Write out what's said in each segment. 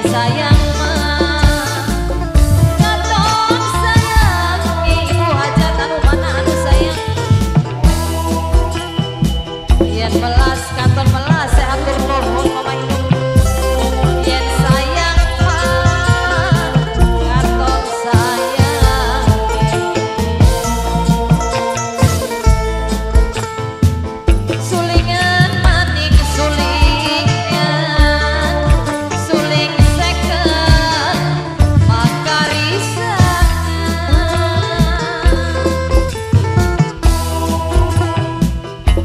Sayang mah katon sayang ibu hajat anu mana anu sayang. Yen melas katon melas saya atur nuhun Mama Ibu. Yen sayang mah katon sayang. Sulingan maning sulingan, suling seken makarisangan.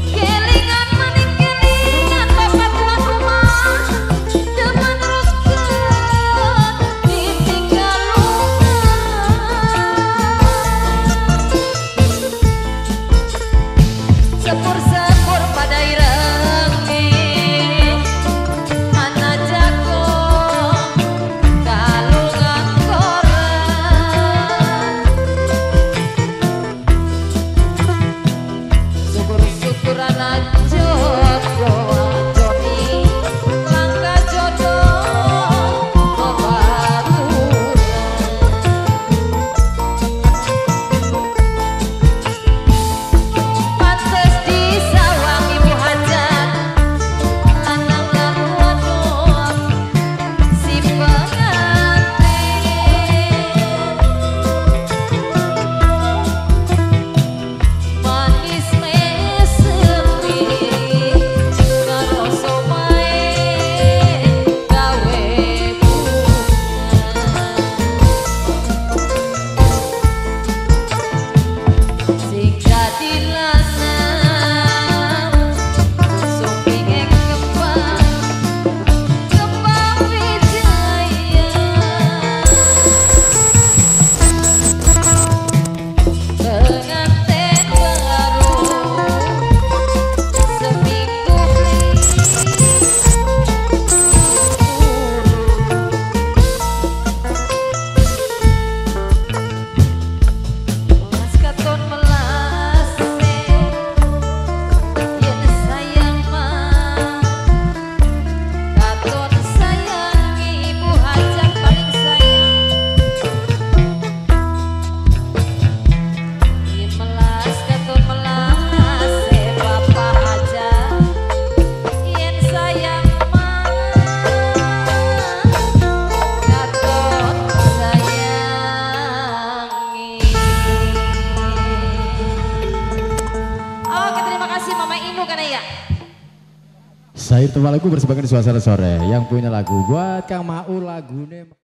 Kelingan maning kelingan bapak tuan rumah, demen ruskeun ditinggal lunga. Sepur-sepur pada irengi ana jago kalungan koran. Syukur-syukur ana jodoh joni langka jodoh babaturan. Pantes disawang ibu hajat lanang lan wadon si pengantin. Manis mesepi ngaroso mae gawe bunga. Sing dadi lanang supinge kembang kembang wijaya. Pengantin baru seminggu beli turu. Mas katon melase yen sayang mah katon sayang ibu hajat paling sayang. Yen melas katon melase bapak hajat yen sayang mah katon sayangi. Oke, terima kasih Mama Inu karena ya. Saya itu lagu bersebangkan di suasana sore. Yang punya lagu buat Kang Mau lagune.